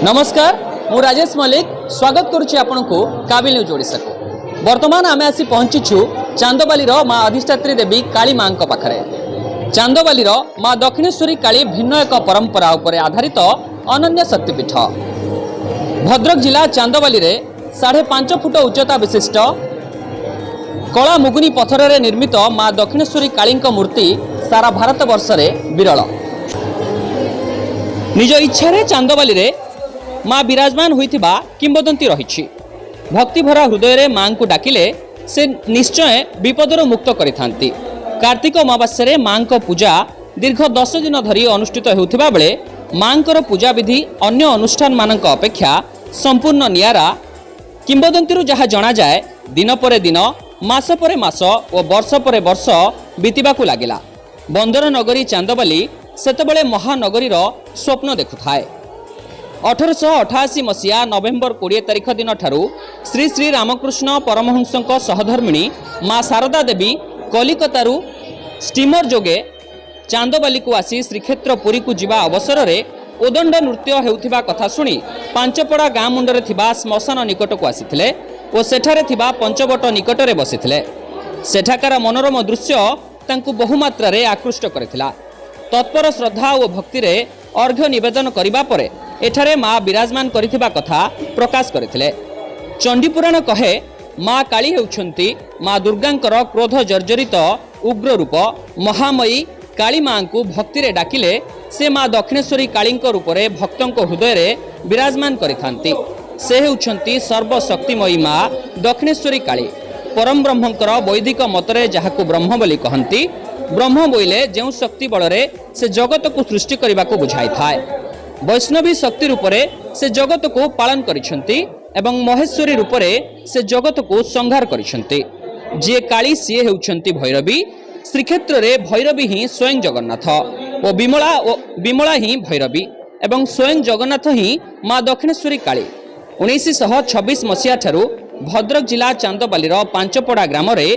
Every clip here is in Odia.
ନମସ୍କାର, ମୁଁ ରାଜେଶ ମଲ୍ଲିକ, ସ୍ୱାଗତ କରୁଛି ଆପଣଙ୍କୁ କାବିଲ ନ୍ୟୁଜ୍ ଓଡ଼ିଶାକୁ। ବର୍ତ୍ତମାନ ଆମେ ଆସି ପହଞ୍ଚିଛୁ ଚାନ୍ଦବାଲିର ମା ଅଧିଷ୍ଠାତ୍ରୀ ଦେବୀ କାଳୀ ମାଙ୍କ ପାଖରେ। ଚାନ୍ଦବାଲିର ମା ଦକ୍ଷିଣେଶ୍ୱରୀ କାଳୀ ଭିନ୍ନ ଏକ ପରମ୍ପରା ଉପରେ ଆଧାରିତ ଅନନ୍ୟ ଶକ୍ତିପୀଠ। ଭଦ୍ରକ ଜିଲ୍ଲା ଚାନ୍ଦବାଲିରେ 5.5 ଫୁଟ ଉଚ୍ଚତା ବିଶିଷ୍ଟ କଳା ମୁଗୁନି ପଥରରେ ନିର୍ମିତ ମା ଦକ୍ଷିଣେଶ୍ୱରୀ କାଳୀଙ୍କ ମୂର୍ତ୍ତି ସାରା ଭାରତବର୍ଷରେ ବିରଳ। ନିଜ ଇଚ୍ଛାରେ ଚାନ୍ଦବାଲିରେ ମା ବିରାଜମାନ ହୋଇଥିବା କିମ୍ବଦନ୍ତୀ ରହିଛି। ଭକ୍ତିଭରା ହୃଦୟରେ ମାଙ୍କୁ ଡାକିଲେ ସେ ନିଶ୍ଚୟ ବିପଦରୁ ମୁକ୍ତ କରିଥାନ୍ତି। କାର୍ତ୍ତିକ ଅମାବାସ୍ୟାରେ ମାଙ୍କ ପୂଜା ଦୀର୍ଘ 10 ଦିନ ଧରି ଅନୁଷ୍ଠିତ ହେଉଥିବା ବେଳେ ମାଙ୍କର ପୂଜାବିଧି ଅନ୍ୟ ଅନୁଷ୍ଠାନମାନଙ୍କ ଅପେକ୍ଷା ସମ୍ପୂର୍ଣ୍ଣ ନିଆରା। କିମ୍ବଦନ୍ତୀରୁ ଯାହା ଜଣାଯାଏ, ଦିନ ପରେ ଦିନ, ମାସ ପରେ ମାସ ଓ ବର୍ଷ ପରେ ବର୍ଷ ବିତିବାକୁ ଲାଗିଲା। ବନ୍ଦର ନଗରୀ ଚାନ୍ଦବାଲି ସେତେବେଳେ ମହାନଗରୀର ସ୍ୱପ୍ନ ଦେଖୁଥାଏ। 1888 ମସିହା ନଭେମ୍ବର 20 ତାରିଖ ଦିନଠାରୁ ଶ୍ରୀ ଶ୍ରୀ ରାମକୃଷ୍ଣ ପରମହଂସଙ୍କ ସହଧର୍ମିଣୀ ମା ଶାରଦା ଦେବୀ କଲିକତାରୁ ଷ୍ଟିମର ଯୋଗେ ଚାନ୍ଦବାଲିକୁ ଆସି ଶ୍ରୀକ୍ଷେତ୍ର ପୁରୀକୁ ଯିବା ଅବସରରେ ଉଦଣ୍ଡ ନୃତ୍ୟ ହେଉଥିବା କଥା ଶୁଣି ପାଞ୍ଚପଡ଼ା ଗାଁ ମୁଣ୍ଡରେ ଥିବା ଶ୍ମଶାନ ନିକଟକୁ ଆସିଥିଲେ ଓ ସେଠାରେ ଥିବା ପଞ୍ଚବଟ ନିକଟରେ ବସିଥିଲେ। ସେଠାକାର ମନୋରମ ଦୃଶ୍ୟ ତାଙ୍କୁ ବହୁମାତ୍ରାରେ ଆକୃଷ୍ଟ କରିଥିଲା। ତତ୍ପର ଶ୍ରଦ୍ଧା ଓ ଭକ୍ତିରେ ଅର୍ଘ୍ୟ ନିବେଦନ କରିବା ପରେ ଏଠାରେ ମା ବିରାଜମାନ କରିଥିବା କଥା ପ୍ରକାଶ କରିଥିଲେ। ଚଣ୍ଡୀପୁରାଣ କହେ, ମା କାଳୀ ହେଉଛନ୍ତି ମା ଦୁର୍ଗାଙ୍କର କ୍ରୋଧ ଜର୍ଜରିତ ଉଗ୍ର ରୂପ। ମହାମୟୀ କାଳୀ ମାଙ୍କୁ ଭକ୍ତିରେ ଡାକିଲେ ସେ ମା ଦକ୍ଷିଣେଶ୍ୱରୀ କାଳୀଙ୍କ ରୂପରେ ଭକ୍ତଙ୍କ ହୃଦୟରେ ବିରାଜମାନ କରିଥାନ୍ତି। ସେ ହେଉଛନ୍ତି ସର୍ବଶକ୍ତିମୟୀ ମା ଦକ୍ଷିଣେଶ୍ୱରୀ କାଳୀ। ପରମ ବ୍ରହ୍ମଙ୍କର ବୈଦିକ ମତରେ ଯାହାକୁ ବ୍ରହ୍ମ ବୋଲି କହନ୍ତି, ବ୍ରହ୍ମ ବୋଇଲେ ଯେଉଁ ଶକ୍ତି ବଳରେ ସେ ଜଗତକୁ ସୃଷ୍ଟି କରିବାକୁ ବୁଝାଇଥାଏ। ବୈଷ୍ଣବୀ ଶକ୍ତି ରୂପରେ ସେ ଜଗତକୁ ପାଳନ କରିଛନ୍ତି ଏବଂ ମହେଶ୍ୱରୀ ରୂପରେ ସେ ଜଗତକୁ ସଂହାର କରିଛନ୍ତି। ଯିଏ କାଳୀ, ସିଏ ହେଉଛନ୍ତି ଭୈରବୀ। ଶ୍ରୀକ୍ଷେତ୍ରରେ ଭୈରବୀ ହିଁ ସ୍ୱୟଂ ଜଗନ୍ନାଥ ଓ ବିମଳା ହିଁ ଭୈରବୀ ଏବଂ ସ୍ୱୟଂ ଜଗନ୍ନାଥ ହିଁ ମା ଦକ୍ଷିଣେଶ୍ୱରୀ କାଳୀ। 1926 ମସିହା ଠାରୁ ଭଦ୍ରକ ଜିଲ୍ଲା ଚାନ୍ଦବାଲିର ପାଞ୍ଚପଡ଼ା ଗ୍ରାମରେ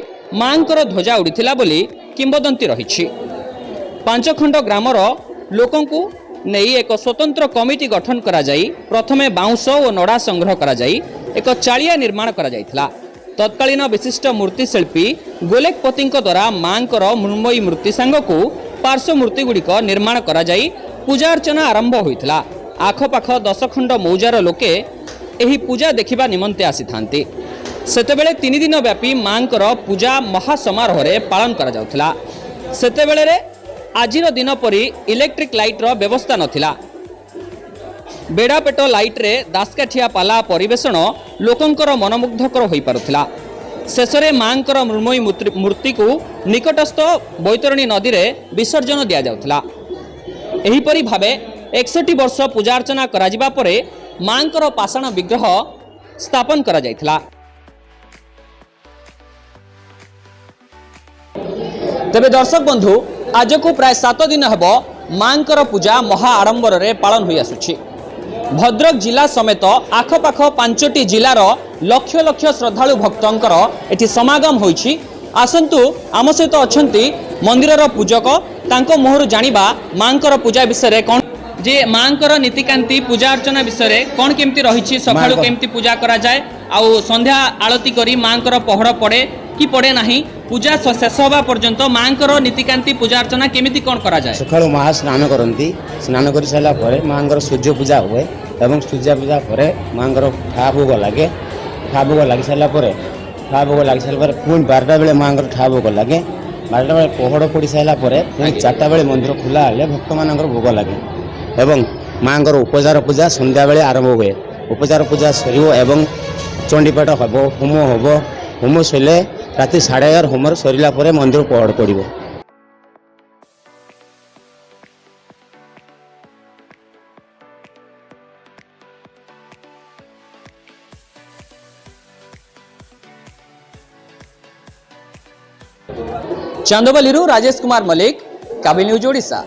ମାଙ୍କର ଧ୍ୱଜା ଉଡ଼ିଥିଲା ବୋଲି କିମ୍ବଦନ୍ତୀ ରହିଛି। ପାଞ୍ଚଖଣ୍ଡ ଗ୍ରାମର ଲୋକଙ୍କୁ ନେଇ ଏକ ସ୍ୱତନ୍ତ୍ର କମିଟି ଗଠନ କରାଯାଇ ପ୍ରଥମେ ବାଉଁଶ ଓ ନଡ଼ା ସଂଗ୍ରହ କରାଯାଇ ଏକ ଚାଳିଆ ନିର୍ମାଣ କରାଯାଇଥିଲା। ତତ୍କାଳୀନ ବିଶିଷ୍ଟ ମୂର୍ତ୍ତିଶିଳ୍ପୀ ଗୋଲେଖପତିଙ୍କ ଦ୍ୱାରା ମାଙ୍କର ମୃଣ୍ମୟୀ ମୂର୍ତ୍ତି ସାଙ୍ଗକୁ ପାର୍ଶ୍ୱ ମୂର୍ତ୍ତିଗୁଡ଼ିକ ନିର୍ମାଣ କରାଯାଇ ପୂଜା ଅର୍ଚ୍ଚନା ଆରମ୍ଭ ହୋଇଥିଲା। ଆଖପାଖ 10 ଖଣ୍ଡ ମୌଜାର ଲୋକେ ଏହି ପୂଜା ଦେଖିବା ନିମନ୍ତେ ଆସିଥାନ୍ତି। ସେତେବେଳେ 3 ଦିନ ବ୍ୟାପୀ ମାଙ୍କର ପୂଜା ମହାସମାରୋହରେ ପାଳନ କରାଯାଉଥିଲା। ସେତେବେଳରେ ଆଜିର ଦିନ ପରି ଇଲେକ୍ଟ୍ରିକ୍ ଲାଇଟ୍ର ବ୍ୟବସ୍ଥା ନଥିଲା। ବେଡ଼ାପେଟ ଲାଇଟ୍ରେ ଦାସକାଠିଆ ପାଲା ପରିବେଷଣ ଲୋକଙ୍କର ମନମୁଗ୍ଧକର ହୋଇପାରୁଥିଲା। ଶେଷରେ ମାଙ୍କର ମୃଣ୍ମୟୀ ମୂର୍ତ୍ତିକୁ ନିକଟସ୍ଥ ବୈତରଣୀ ନଦୀରେ ବିସର୍ଜନ ଦିଆଯାଉଥିଲା। ଏହିପରି ଭାବେ 61 ବର୍ଷ ପୂଜାର୍ଚ୍ଚନା କରାଯିବା ପରେ ମାଙ୍କର ପାଷାଣ ବିଗ୍ରହ ସ୍ଥାପନ କରାଯାଇଥିଲା। ତେବେ ଦର୍ଶକ ବନ୍ଧୁ, ଆଜକୁ ପ୍ରାୟ 7 ଦିନ ହେବ ମାଙ୍କର ପୂଜା ମହା ଆଡ଼ମ୍ବରରେ ପାଳନ ହୋଇ ଆସୁଛି। ଭଦ୍ରକ ଜିଲ୍ଲା ସମେତ ଆଖପାଖ ପାଞ୍ଚଟି ଜିଲ୍ଲାର ଲକ୍ଷ ଲକ୍ଷ ଶ୍ରଦ୍ଧାଳୁ ଭକ୍ତଙ୍କର ଏଠି ସମାଗମ ହୋଇଛି। ଆସନ୍ତୁ, ଆମ ସହିତ ଅଛନ୍ତି ମନ୍ଦିରର ପୂଜକ, ତାଙ୍କ ମୁହଁରୁ ଜାଣିବା ମାଙ୍କର ପୂଜା ବିଷୟରେ କ'ଣ ଯେ ମାଙ୍କର ନୀତିକାନ୍ତି, ପୂଜା ଅର୍ଚ୍ଚନା ବିଷୟରେ କ'ଣ କେମିତି ରହିଛି, ସକାଳୁ କେମିତି ପୂଜା କରାଯାଏ ଆଉ ସନ୍ଧ୍ୟା ଆଳତି କରି ମାଙ୍କର ପହଡ଼ ପଡ଼େ କି ପଡ଼େ ନାହିଁ, ପୂଜା ଶେଷ ହେବା ପର୍ଯ୍ୟନ୍ତ ମାଙ୍କର ନୀତିକାନ୍ତି, ପୂଜା ଅର୍ଚ୍ଚନା କେମିତି କ'ଣ କରାଯାଏ। ସକାଳୁ ମା ସ୍ନାନ କରନ୍ତି। ସ୍ନାନ କରିସାରିଲା ପରେ ମାଙ୍କର ସୂର୍ଯ୍ୟ ପୂଜା ହୁଏ ଏବଂ ସୂର୍ଯ୍ୟ ପୂଜା ପରେ ମାଙ୍କର ଠା ଭୋଗ ଲାଗେ। ଠା ଭୋଗ ଲାଗି ସାରିଲା ପରେ ପୁଣି 12ଟା ବେଳେ ମାଙ୍କର ଠା ଭୋଗ ଲାଗେ। 12ଟା ବେଳେ ପହଡ଼ ପଡ଼ି ସାରିଲା ପରେ ପୁଣି 4ଟା ବେଳେ ମନ୍ଦିର ଖୋଲା ହେଲେ ଭକ୍ତମାନଙ୍କର ଭୋଗ ଲାଗେ ଏବଂ ମାଙ୍କର ଉପଚାର ପୂଜା ସନ୍ଧ୍ୟାବେଳେ ଆରମ୍ଭ ହୁଏ। ଉପଚାର ପୂଜା ସରିବ ଏବଂ ଚଣ୍ଡୀପାଠ ହେବ, ହୋମ ହେବ। ହୋମ ସରିଲେ ରାତି 11:30 ହୋମର ସରିଲା ପରେ ମନ୍ଦିର ପହଡ଼ ପଡ଼ିବ। ଚାନ୍ଦବାଲିରୁ ରାଜେଶ କୁମାର ମଲ୍ଲିକ, କାବିଲ ନ୍ୟୁଜ୍ ଓଡ଼ିଶା।